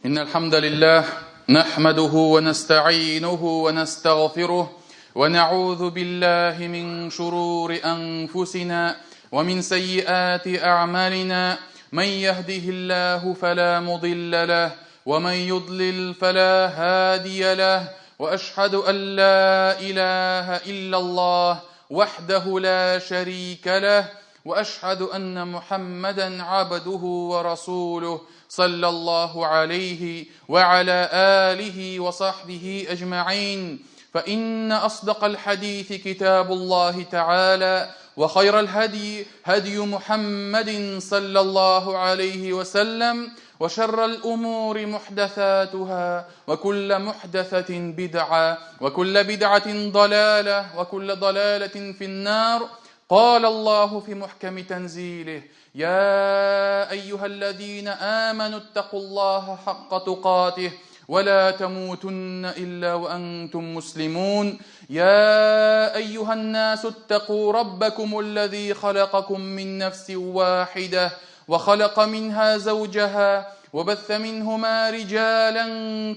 إن الحمد لله نحمده ونستعينه ونستغفره ونعوذ بالله من شرور أنفسنا ومن سيئات أعمالنا من يهده الله فلا مضل له ومن يضلل فلا هادي له وأشهد أن لا إله إلا الله وحده لا شريك له وأشهد أن محمدا عبده ورسوله صلى الله عليه وعلى آله وصحبه أجمعين فإن أصدق الحديث كتاب الله تعالى وخير الهدي هدي محمد صلى الله عليه وسلم وشر الأمور محدثاتها وكل محدثة بدعة وكل بدعة ضلالة وكل ضلالة في النار قال الله في محكم تنزيله يا أيها الذين آمنوا اتقوا الله حق تقاته ولا تموتن إلا وأنتم مسلمون يا أيها الناس اتقوا ربكم الذي خلقكم من نفس واحدة وخلق منها زوجها وبث منهما رجالا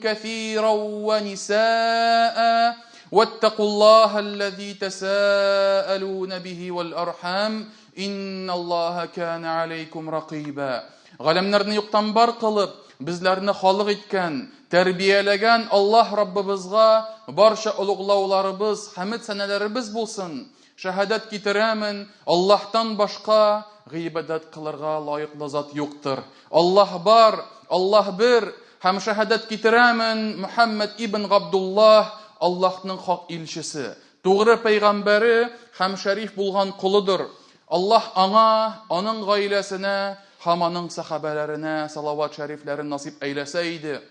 كثيرا ونساء واتقوا الله الذي تساءلون به والأرحام إن الله كان عليكم رقيبا Галәмнәрне юктан бар кылып, безләрне халык иткән, тәрбияләгән Аллаһ Раббыбызга барча олуглауларыбыз, хәмед сәнәләребез булсын. Шәһадәт китерәмен, Аллаһтан башка гыйбадәт кылырга лаеклы зат юктыр. Аллаһ бар, Аллаһ бер, һәм шәһадәт китерәмен, Мөхәммәд ибн Габдуллаһ Аллаһның хак илчесе, тугры пәйгамбәре һәм шәриф булган колыдыр. Аллаһ аңа, аның гаиләсенә һәм аның сәхабәләренә салават шәрифләрен насыйп әйләсә иде.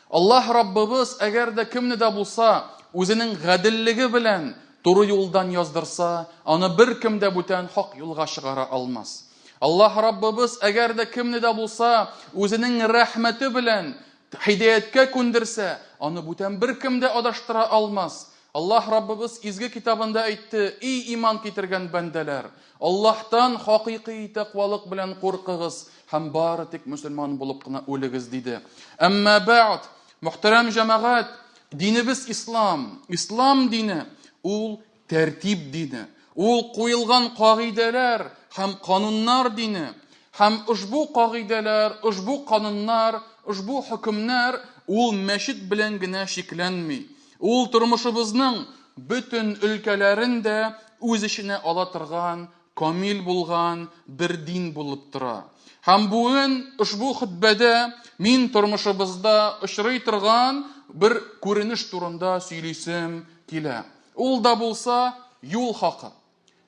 Аллаһ Раббыбыз әгәр дә кемне дә булса үзенең гаделлеге белән туры юлдан яздырса, аны беркем дә бүтән хак юлга чыгара алмас. Аллаһ Раббыбыз әгәр дә кемне дә булса үзенең рәхмәте белән һидаяткә күндерсә, аны бүтән беркем дә адаштыра алмас. Аллаһ Раббыбыз изге китабында әйтте, И иман китергән бәндәләр! Аллаһтан хакыйкый тәкъвалык белән куркыгыз һәм бары тик мөселман булып кына үлегез, диде. Әмма бәгъд, мөхтәрәм җәмәгать, динебез ислам, ислам дине, ул тәртип дине, ул куелган кагыйдәләр һәм кануннар дине. Һәм ошбу кагыйдәләр, ошбу кануннар, ошбу хөкемнәр ул мәчет белән генә чикләнми. Ул тормышыбызның бөтен өлкәләрен дә үз эченә ала торган, камил булган бер дин булып тора. Һәм бүген ошбу хөтбәдә мин тормышыбызда очрый торган бер күренеш турында сөйлисем килә. Ул да булса юл хакы.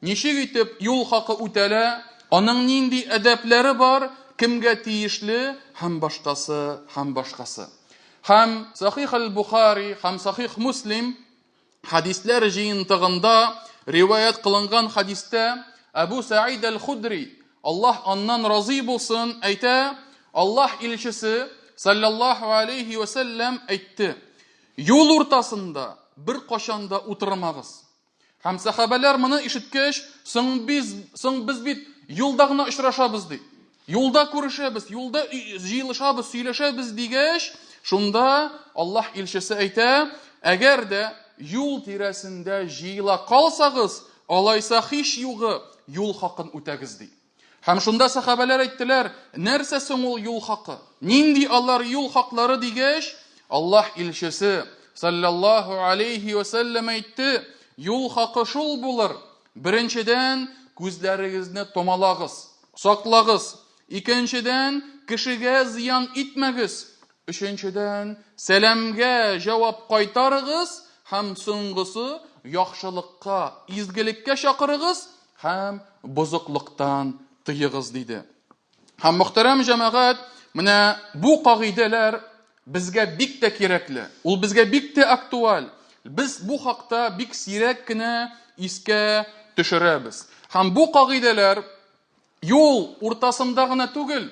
Ничек итеп юл хакы үтәлә, аның нинди әдәпләре бар, кемгә тиешле һәм башкасы, һәм башкасы. Һәм Сахих аль-Бухари һәм Сахих Муслим хәдисләр җыентыгында риваять кылынган хәдистә Әбу Саид аль-Худри, Аллаһ аннан разый булсын, әйтә, Аллаһ илчесе саллаллаһу алейхи ва сәлләм әйтте: Юл уртасында бер кашан да утырмагыз. Һәм сәхабәләр моны ишеткәч, соң без, соң без бит юлда гына очрашабыз ди. Юлда күрешәбез, юлда җыелышабыз, сөйләшәбез дигәч, шунда Аллаһ илчесе әйтә, әгәр дә юл тирәсендә җыела калсагыз, алайса һич югы юл хакын үтәгез ди. Һәм шунда сәхабәләр әйттеләр, нәрсә соң ул юл хакы? Нинди алар юл хаклары дигәч, Аллаһ илчесе саллаллаһу алейхи ва сәлләм әйтте, юл хакы шул булыр. Беренчедән, күзләрегезне томалагыз, саклагыз. Икенчедән, кешегә зыян итмәгез. Өченчедән, сәламгә җавап кайтарыгыз һәм соңгысы, яхшылыкка, изгелеккә чакырыгыз һәм бозыклыктан тыегыз, диде. Һәм мөхтәрәм җәмәгать, менә бу кагыйдәләр безгә бик тә кирәкле. Ул безгә бик тә актуаль. Без бу хакта бик сирәк кенә искә төшерәбез. Һәм бу кагыйдәләр юл уртасында гына түгел,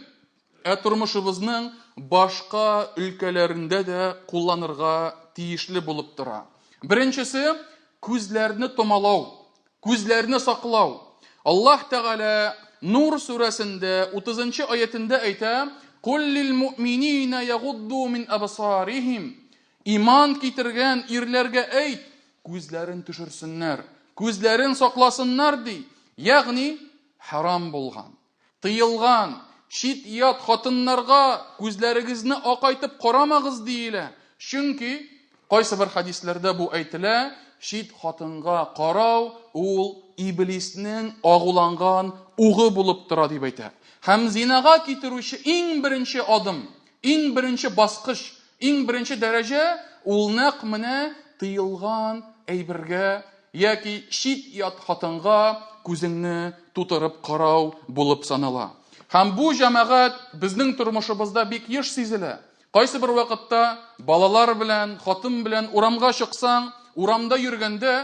ә тормышыбызның башка өлкәләрендә дә кулланырга тиешле булып тора. Беренчесе, күзләрне томалау, күзләрне саклау. Аллаһ Тәгалә Нур сүрәсендә 30 аятендә әйтә: Кул лил муъминина ягудду мин абсарихим. Иман китергән ирләргә әйт, күзләрен төшерсеннәр, күзләрен сакласыннар ди. Ягъни харам булган, тыелган, чит-ят хатыннарга күзләрегезне акайтып карамагыз диелә. Чөнки кайсы бер хәдисләрдә бу әйтелә, чит хатынга карау ул иблиснең агуланган угы булып тора дип әйтә. Һәм зинага китерүче иң беренче адым, иң беренче баскыч, иң беренче дәрәҗә ул нәкъ менә тыелган әйбергә яки чит-ят хатынга күзеңне тутырып карау булып санала. Һәм бу, җәмәгать, безнең тормышыбызда бик еш сизелә. Кайсы бер вакытта балалар белән, хатын белән урамга чыксаң, урамда йөргәндә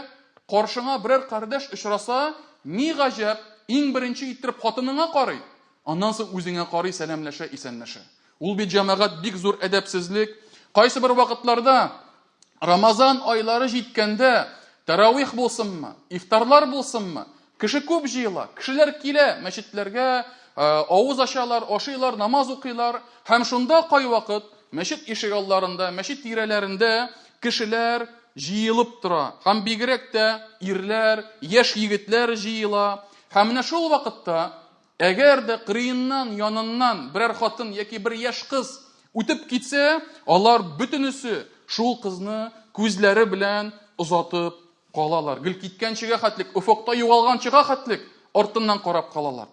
каршыңа берәр кардәш очраса, ни гаҗәп, иң беренче иттереп хатыныңа карый, аннан соң үзеңә карый, сәламләшә, исәнләшә. Ул бит, җәмәгать, бик зур әдәпсезлек. Кайсы бер вакытларда Рамазан айлары җиткәндә, тәравих булсынмы, ифтарлар булсынмы, кеше күп җыела, кешеләр килә мәчетләргә, авыз ачалар, ашыйлар, намаз укыйлар. Һәм шунда кайвакыт мәчет ишек алларында, мәчет тирәләрендә кешеләр җыелып тора. Һәм бигрәк тә ирләр, яшь егетләр җыела. Һәм менә шул вакытта Әгәр дә кырыеннан, яныннан берәр хатын яки бер яшь кыз үтеп китсә, алар бөтенесе шул кызны күзләре белән озатып калалар. Гел киткәнчегә хәтлек, офыкта югалганчыга хәтлек артыннан карап калалар.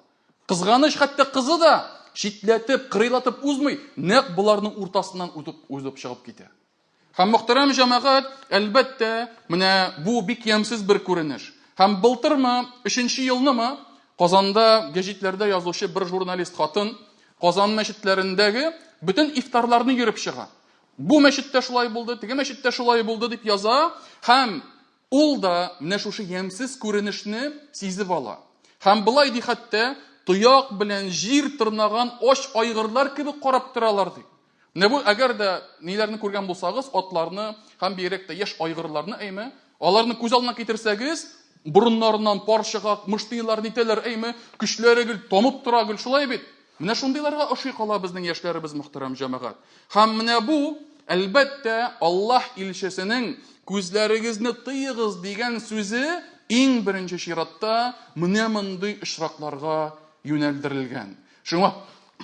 Кызганыч, хәтта кызы да читләтеп, кырыйлатып узмый, нәкъ боларның уртасыннан үтеп узып чыгып китә. Һәм мөхтәрәм җәмәгать, әлбәттә, менә бу бик ямьсез бер күренеш. Һәм былтырмы, өченче елнымы, Казанда гәҗитләрдә язучы бер журналист хатын Казан мәчетләрендәге бөтен ифтарларны йөреп чыга. Бу мәчеттә шулай булды, теге мәчеттә шулай булды дип яза һәм ул да менә шушы ямьсез күренешне сизеп ала. Һәм болай ди хәтта, тояк белән җир тырнаган ач айгырлар кебек карап торалар ди. Менә бу, әгәр дә ниләрне күргән булсагыз, атларны һәм бигрәк тә яшь айгырларны, әйме, аларны күз алдына китерсәгез, борыннарыннан пар чыга, мыштыйлар, нитәләр, әйме, көчләре гел тамып тора гел, шулай бит? Менә шундыйларга ошый кала безнең яшьләребез, мөхтәрәм җәмәгать. Һәм менә бу, әлбәттә, Аллаһ илчесенең күзләрегезне тыегыз дигән сүзе иң беренче чиратта менә мондый очракларга юнәлдерелгән. Шуңа,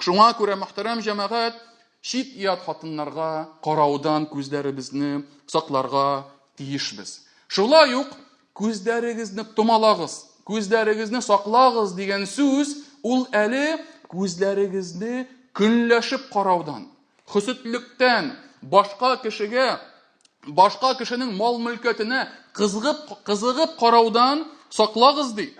шуңа күрә, мөхтәрәм җәмәгать, чит-ят хатыннарга караудан күзләребезне сакларга тиешбез. Шулай ук күзләрегезне томалагыз, күзләрегезне саклагыз дигән сүз ул әле күзләрегезне көнләшеп караудан, хөсетлектән, башка кешегә, башка кешенең мал-мөлкәтенә кызыгып, кызыгып караудан саклагыз ди.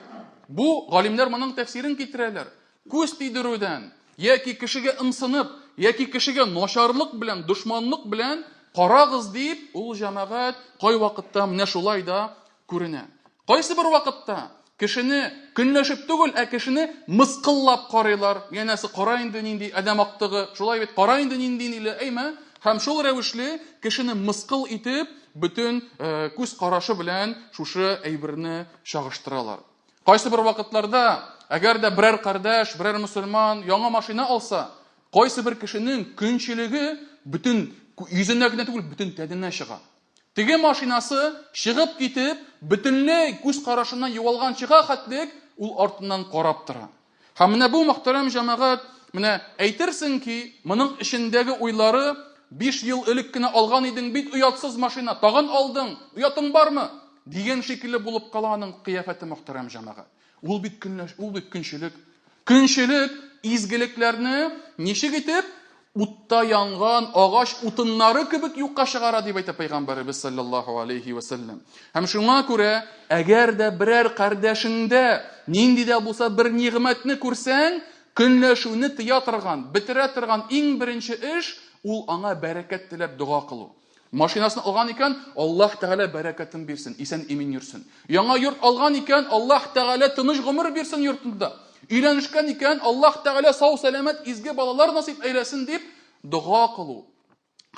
Бу галимнәр моның тәфсирен китерәләр. Күз тидерүдән, яки кешегә ымсынып, яки кешегә начарлык белән, дошманлык белән карагыз дип, ул җәмәгать кайвакытта менә шулай да күренә. Кайсы бер вакытта кешене көнләшеп түгел, ә кешене мыскыллап карыйлар. Янәсе, кара инде нинди адәм актыгы, шулай бит, кара инде нинди ниле, әйме? Һәм шул рәвешле кешене мыскыл итеп, бөтен э, күз карашы белән шушы әйберне чагыштыралар. Кайсы бер вакытларда, әгәр дә берәр кардәш, берәр мөселман яңа машина алса, кайсы бер кешенең көнчелеге бөтен йөзенә генә түгел, бөтен тәненә чыга. Теге машинасы чыгып китеп, бөтенләй күз карашыннан югалганчыга хәтлек ул артыннан карап тора. Һәм менә бу мөхтәрәм җәмәгать, менә әйтерсең ки, моның эчендәге уйлары 5 ел элек кенә алган идең бит оятсыз машина, тагын алдың, оятың бармы? Дигән шикелле булып кала аның кыяфәте мөхтәрәм җәмәгать. Ул бит көнләш, ул бит көнчелек. Көнчелек изгелекләрне ничек итеп утта янган агач утыннары кебек юкка чыгара дип әйтә пәйгамбәребез саллаллаһу алейхи ва сәлләм. Һәм шуңа күрә, әгәр дә берәр кардәшеңдә нинди дә булса бер нигъмәтне күрсәң, көнләшүне тыя торган, бетерә торган иң беренче эш ул аңа бәрәкәт теләп дога кылу. Машинасын алган икән, Аллаһ Тәгалә бәрәкәтен бирсен, исән-имин йөрсен. Яңа йорт алган икән, Аллаһ Тәгалә тыныч гомер бирсен йортында. Өйләнешкән икән, Аллаһ Тәгалә сау-сәламәт изге балалар насыйп әйләсен дип дога кылу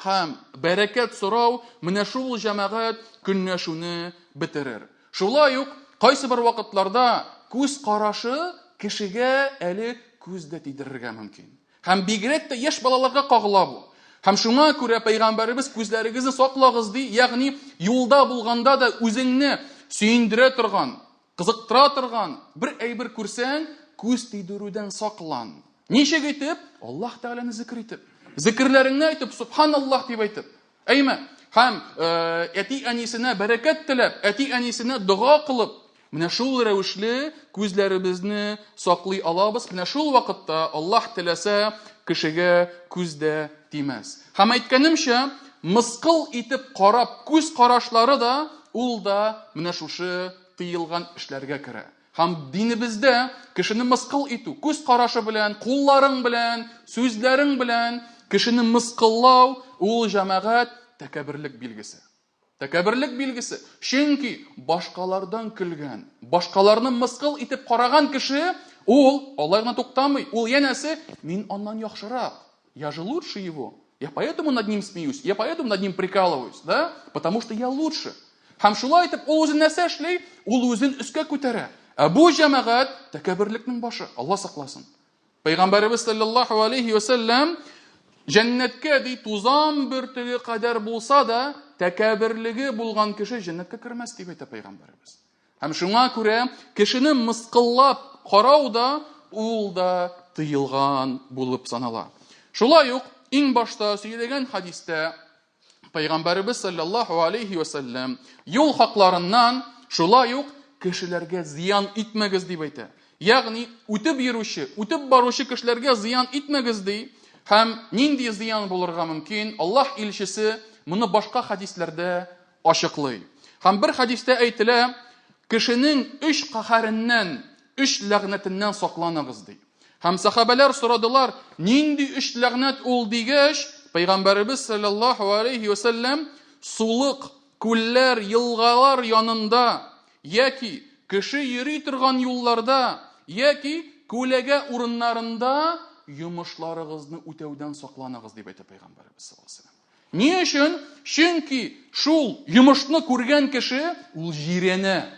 һәм бәрәкәт сорау менә шул җәмәгать көнләшүне бетерер. Шулай ук кайсы бер вакытларда күз карашы кешегә әле күз дә тидерергә мөмкин. Һәм бигрәк тә яшь балаларга кагыла бу. Һәм шуңа күрә пәйгамбәребез күзләрегезне саклагыз ди, ягъни юлда булганда да үзеңне сөендерә торган, кызыктыра торган бер әйбер күрсәң, күз тидерүдән саклан. Ничек итеп? Аллаһ Тәгаләне зикр итеп. Зикерләреңне әйтеп, субханаллаһ дип әйтеп. Әйме? Һәм әти-әнисенә бәрәкәт теләп, әти-әнисенә дога кылып, менә шул рәвешле күзләребезне саклый алабыз. Менә шул вакытта Аллаһ теләсә, кешегә күз дә тимәс. Һәм әйткәнемчә, мыскыл итеп карап күз карашлары да ул да менә шушы тыелган эшләргә керә. Һәм динебездә кешене мыскыл итү, күз карашы белән, кулларың белән, сүзләрең белән кешене мыскыллау, ул җәмәгать тәкәбберлек билгесе. Тәкәбберлек билгесе. Чөнки башкалардан көлгән, башкаларны мыскыл итеп караган кеше, ул алай гына туктамый. Ул янәсе, мин аннан яхшырак. Я же лучше его. Я поэтому над ним смеюсь, я поэтому над ним прикалываюсь, да? Потому что я лучше. Һәм шулай итеп ул үзен нәрсә эшли? Ул үзен өскә күтәрә. Ә бу җәмәгать тәкәбберлекнең башы. Алла сакласын. Пәйгамбәребез саллаллаһу алейхи ва сәлләм җәннәткә ди тузан бөртеге кадәр булса да, тәкәбберлеге булган кеше җәннәткә кермәс дип әйтә пәйгамбәребез. Һәм шуңа күрә кешене мыскыллап карау да ул да тыелган булып санала. Шулай ук иң башта сөйләгән хадистә Пәйгамбәребез саллаллаһу алейхи ва сәлләм юл хакларыннан шулай ук кешеләргә зыян итмәгез дип әйтә. Ягъни үтеп йөрүче, үтеп баручы кешеләргә зыян итмәгез ди. Һәм нинди зыян булырга мөмкин? Аллаһ илчесе моны башка хадисләрдә ачыклый. Һәм бер хадистә әйтелә, кешенең өч каһәреннән, өч ләгънәтеннән сакланыгыз ди. Һәм сахабәләр сорадылар, нинди өч ләгънәт ул дигәч, Пәйгамбәребез саллаллаһу алейхи ва сәлләм сулык, күлләр, елгалар янында яки кеше йөри торган юлларда яки күләгә урыннарында йомышларыгызны үтәүдән сакланыгыз дип әйтә Пәйгамбәребез саллаллаһу алейхи ва сәлләм. Ни өчен? Чөнки шул йомышны күргән кеше ул җирәнә.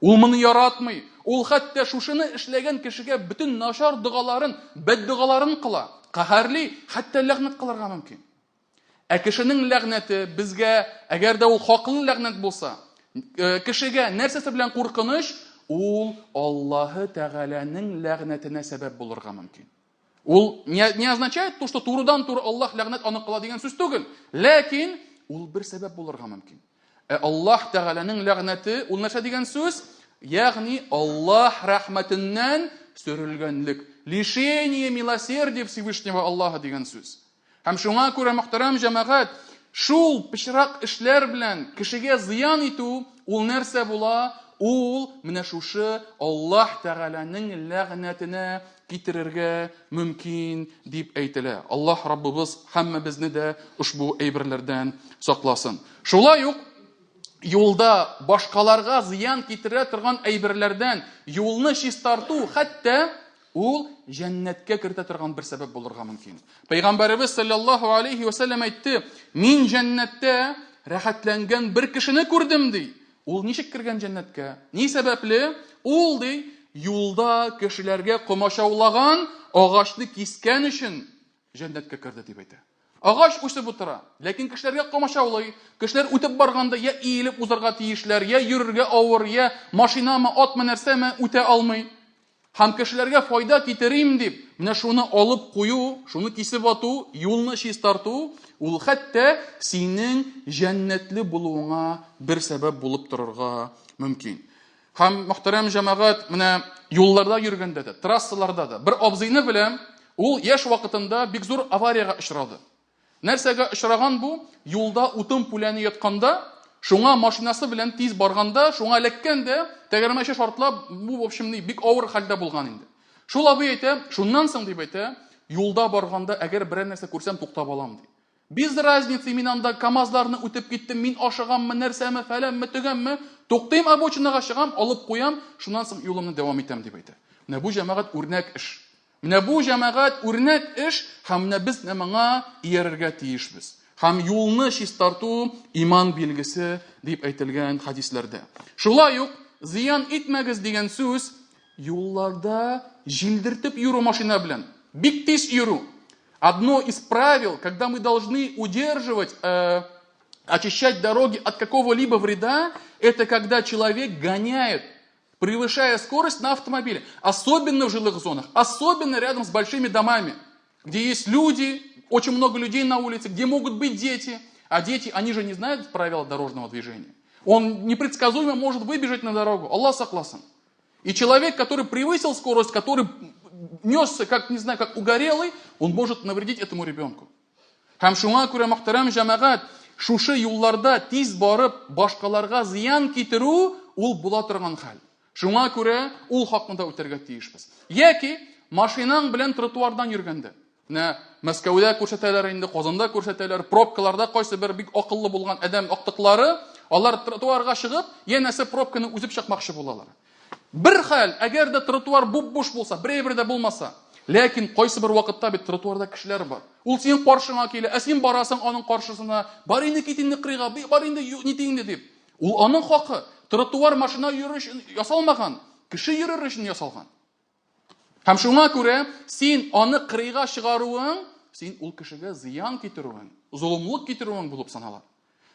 Ул моны яратмый. Ул хәтта шушыны эшләгән кешегә бөтен начар догаларын, бәддогаларын кыла, каһәрли, хәтта ләгънәт кылырга мөмкин. Ә кешенең ләгънәте безгә, әгәр дә ул хаклы ләгънәт булса, э, кешегә нәрсәсе белән куркыныч? Ул Аллаһы Тәгаләнең ләгънәтенә сәбәп булырга мөмкин. Ул не, не означает то, что турыдан-туры Аллаһ ләгънәт аны кыла дигән сүз түгел. Ләкин ул бер сәбәп булырга мөмкин. Ә Аллаһ Тәгаләнең ләгънәте ул нәрсә дигән сүз? Ягъни Аллаһ рәхмәтеннән сөрелгәнлек. Лишение милосердия Всевышнего Аллаһа дигән сүз. Һәм шуңа күрә, мөхтәрәм җәмәгать, шул пычрак эшләр белән кешегә зыян итү, ул нәрсә була? Ул менә шушы Аллаһ Тәгаләнең ләгънәтенә китерергә мөмкин дип әйтелә. Аллаһ Раббыбыз һәммәбезне дә ошбу әйберләрдән сакласын. Шулай ук юлда башкаларга зыян китерә торган әйберләрдән юлны чистарту хәтта ул җәннәткә кертә торган бер сәбәп булырга мөмкин. Пәйгамбәребез саллаллаһу алейхи ва сәлләм әйтте, мин җәннәттә рәхәтләнгән бер кешене күрдем ди. Ул ничек кергән җәннәткә? Ни сәбәпле? Ул ди, юлда кешеләргә комачаулаган агачны кискән өчен җәннәткә керде дип әйтә. Агач үсеп утыра, ләкин кешеләргә комачаулый. Кешеләр үтеп барганда я иелеп узарга тиешләр, я йөрергә авыр, я машинамы, атмы, нәрсәме үтә алмый. Һәм кешеләргә файда китерим дип, менә шуны алып кую, шуны кисеп ату, юлны чистарту, ул хәтта синең җәннәтле булуыңа бер сәбәп булып торырга мөмкин. Һәм, мөхтәрәм җәмәгать, менә юлларда йөргәндә дә, трассаларда да бер абзыйны беләм, ул яшь вакытында бик зур авариягә очрады. Нәрсәгә очраган бу? Юлда утын пүләне ятканда, шуңа машинасы белән тиз барганда, шуңа эләккән дә, тәгәрмәче шартлап, бу, в общем, бик авыр хәлдә булган инде. Шул абый әйтә, шуннан соң дип әйтә, юлда барганда, әгәр берәр нәрсә күрсәм, туктап алам ди. Без разницы, мин анда КАМАЗларны үтеп киттем, мин ашыгаммы, нәрсәме, фәләнме, төгәнме, туктыйм обочинага чыгам, алып куям, шуннан соң юлымны дәвам итәм дип әйтә. Менә бу җәмәгать үрнәк эш. Менә бу җәмәгать үрнәк эш һәм менә без менә моңа иярергә тиешбез. Һәм юлны чистарту иман билгесе дип әйтелгән хадисләрдә. Шулай ук зыян итмәгез дигән сүз юлларда җилдертеп йөрү машина белән. Бик тиз йөрү. Одно из правил, когда мы должны удерживать, очищать дороги от какого-либо вреда, это когда человек гоняет, превышая скорость на автомобиле, особенно в жилых зонах, особенно рядом с большими домами, где есть люди, очень много людей на улице, где могут быть дети, а дети, они же не знают правила дорожного движения. Он непредсказуемо может выбежать на дорогу. Аллаһ сакласын. И человек, который превысил скорость, который несся, как, не знаю, как угорелый, он может навредить этому ребенку. Һәм шуңа күрә, мөхтәрәм җәмәгать, шушы юлларда тиз барып, башкаларга зыян китерү ул була торган хәл. Шуңа күрә ул хакында үтәргә тиешбез. Яки машинаң белән тротуардан йөргәндә. Менә Мәскәүдә күрсәтәләр инде, Казанда күрсәтәләр, пробкаларда кайсы бер бик акыллы булган адәм актыклары, алар тротуарга чыгып, янәсе пробканы үзеп чыкмакчы булалар. Бер хәл, әгәр дә тротуар буп-буш булса, бер әйбер дә булмаса, ләкин кайсы бер вакытта бит тротуарда кешеләр бар. Ул синең каршыңа килә, ә син барасың аның каршысына, бар инде кит инде кырыйга, бар инде нит инде дип. Ул аның хакы. Тротуар машина йөрер өчен ясалмаган, кеше йөрер өчен ясалган. Һәм шуңа күрә син аны кырыйга чыгаруың, син ул кешегә зыян китерүең, золымлык китерүең булып санала.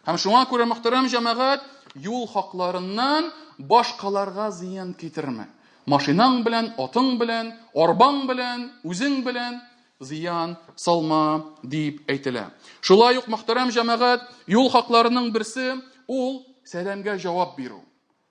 Һәм шуңа күрә, мөхтәрәм җәмәгать, юл хакларыннан башкаларга зыян китермә. Машинаң белән, атың белән, арбаң белән, үзең белән зыян салма дип әйтелә. Шулай ук, мөхтәрәм җәмәгать, юл хакларының берсе ул сәламгә җавап бирү.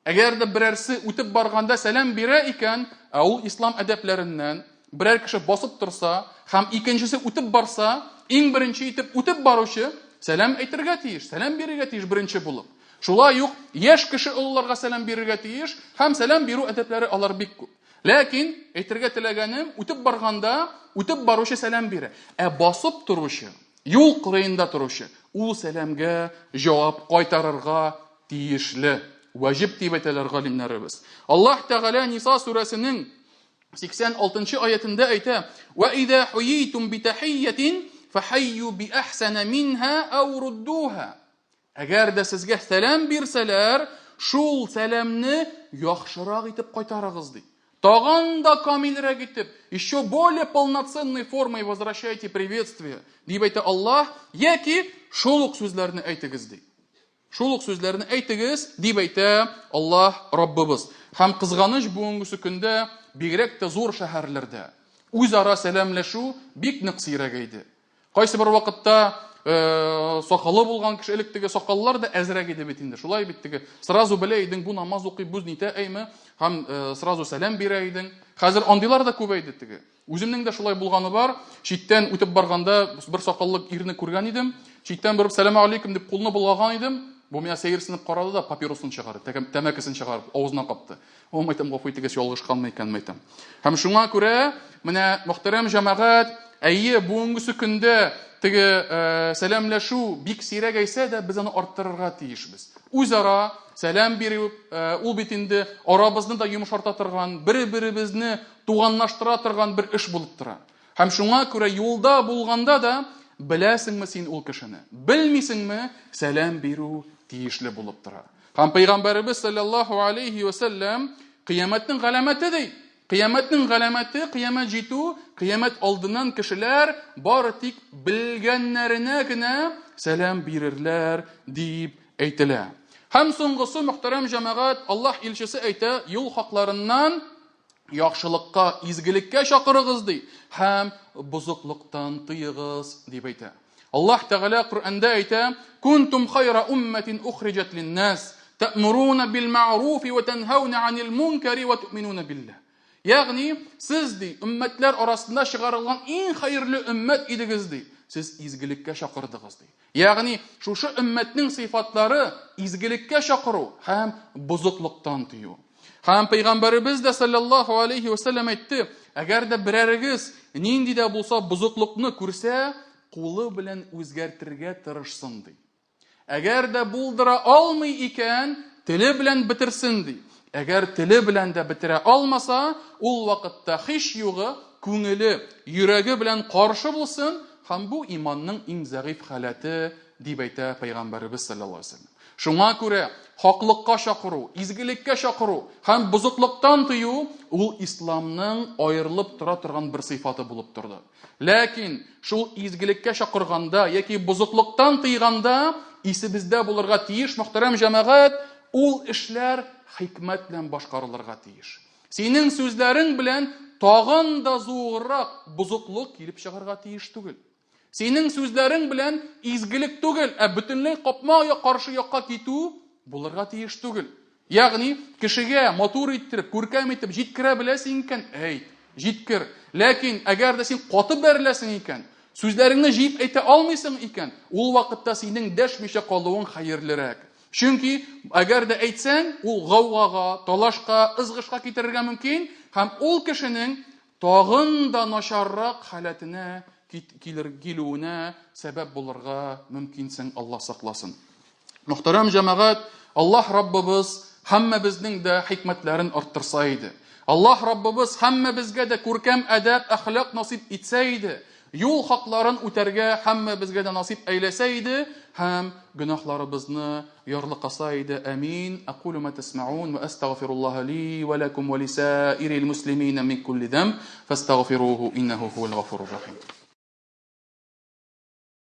Әгәр дә берәрсе үтеп барганда сәлам бирә икән, ә ул ислам әдәпләреннән, берәр кеше басып торса һәм икенчесе үтеп барса, иң беренче итеп үтеп баручы сәлам әйтергә тиеш, сәлам бирергә тиеш беренче булып. Шулай ук яшь кеше олыларга сәлам бирергә тиеш һәм сәлам бирү әдәпләре алар бик күп. Ләкин әйтергә теләгәнем, үтеп барганда үтеп баручы сәлам бирә, ә басып торучы, юл кырыенда торучы ул сәламгә җавап кайтарырга тиешле, вәҗиб дип әйтәләр галимнәребез. Аллаһ Тәгалә Ниса сүрәсенең 86 аятендә әйтә: "Ва иза хуйитум битахиятин фахайю би ахсана минха ау руддуха." Әгәр дә сезгә сәлам бирсәләр, шул сәламне яхшырак итеп кайтарыгыз ди. Тагын да камилрәк итеп, еще более полноценной формой возвращайте приветствие, дип әйтә Аллаһ, яки шул ук сүзләрне әйтегез ди. Шул ук сүзләрне әйтегез, дип әйтә Аллаһ Раббыбыз. Һәм кызганыч бүгенгесе көндә, бигрәк тә зур шәһәрләрдә, үзара сәламләшү бик нык сирәгәйде. Кайсы бер вакытта э, сакалы булган кеше элек теге сакаллар да әзрәк иде бит инде. Шулай бит теге. Сразу белә идең, бу намаз укый, бу нитә әйме, һәм э, сразу сәлам бирә идең. Хәзер андыйлар да күбәйде теге. Үземнең дә шулай булганы бар. Читтән үтеп барганда бер сакаллы ирне күргән идем. Читтән борып сәлам алейкум дип кулны болгаган идем. Бу миңа сәерсенеп карады да папиросын чыгарды, тәмәкесен чыгарып, авызына капты. О, мәйтәм, гафу итегез, ялгышканмы икән, мәйтәм. Һәм шуңа күрә, менә мөхтәрәм җәмәгать, әйе, бүгенгесе көндә теге э, сәламләшү бик сирәгәйсә дә, без аны арттырырга тиешбез. Үзара сәлам бирү, э, ул бит инде арабызны да йомшарта торган, бер-беребезне туганлаштыра торган бер эш булып тора. Һәм шуңа күрә юлда булганда да беләсеңме син ул кешене, белмисеңме, сәлам бирү тиешле булып тора. Һәм пәйгамбәребез саллаллаһу алейхи ва сәлләм кыямәтнең галәмәте ди. Кыямәтнең галәмәте, кыямәт җитү, кыямәт алдыннан кешеләр бары тик белгәннәренә генә сәлам бирерләр дип әйтелә. Һәм соңгысы, мөхтәрәм җәмәгать, Аллаһ илчесе әйтә, юл хакларыннан яхшылыкка, изгелеккә чакырыгыз ди һәм бозыклыктан тыегыз дип әйтә. Аллаһ Тәгалә Коръәндә әйтә: "Кунтум хайра умматин ухриҗат линнас, та'муруна бил ма'руфи ва танһауна анил мункари ва ту'минуна биллаһ." Ягъни, сез ди, өммәтләр арасында чыгарылган иң хәерле өммәт идегез ди. Сез изгелеккә чакырдыгыз ди. Ягъни, шушы өммәтнең сыйфатлары изгелеккә чакыру һәм бозыклыктан тыю. Һәм пәйгамбәребез дә саллаллаһу алейхи ва саллям әйтте, әгәр дә берәрегез нинди дә булса бозыклыкны күрсә, кулы белән үзгәртергә тырышсын ди. Әгәр дә булдыра алмый икән, теле белән бетерсен ди. Әгәр теле белән дә бетерә алмаса, ул вакытта һич югы күңеле, йөрәге белән каршы булсын, һәм бу иманның иң зәгыйфь халәте, дип әйтә Пәйгамбәребез саллаллаһу алейһи вәсәлләм. Шуңа күрә хаклыкка чакыру, изгелеккә чакыру һәм бозыклыктан тыю ул исламның аерылып тора торган бер сыйфаты булып торды. Ләкин шул изгелеккә чакырганда яки бозыклыктан тыйганда исебездә булырга тиеш, мөхтәрәм җәмәгать, ул эшләр хикмәт белән башкарылырга тиеш. Синең сүзләрең белән тагын да зуррак бозыклык килеп чыгарга тиеш түгел. Синең сүзләрең белән изгелек түгел, ә бөтенләй капма каршы якка китү булырга тиеш түгел. Ягъни, кешегә матур иттереп, күркәм итеп җиткерә беләсең икән, әйт, җиткер. Ләкин әгәр дә син каты бәреләсең икән, сүзләреңне җыеп әйтә алмыйсың икән, ул вакытта синең дәшмичә калуың хәерлерәк. Чөнки әгәр дә әйтсәң, ул гаугага, талашка, ызгышка китерергә мөмкин һәм ул кешенең тагын да начаррак халәтенә килер, килүенә сәбәп булырга мөмкинсең, Аллаһ сакласын. Мөхтәрәм җәмәгать, Аллаһ Раббыбыз һәммәбезнең дә хикмәтләрен арттырса иде. Аллаһ Раббыбыз һәммәбезгә дә күркәм әдәп, әхлак насыйп итсә иде. Юл хакларын үтәргә һәммәбезгә дә насыйп әйләсә иде һәм гөнаһларыбызны ярлыкаса иде. Амин. Акулу ма тасмаун ва астагфируллаһа ли ва лакум ва лисаирил муслимина мин кулли дам фастагфируһу иннаху хуал гафурур рахим.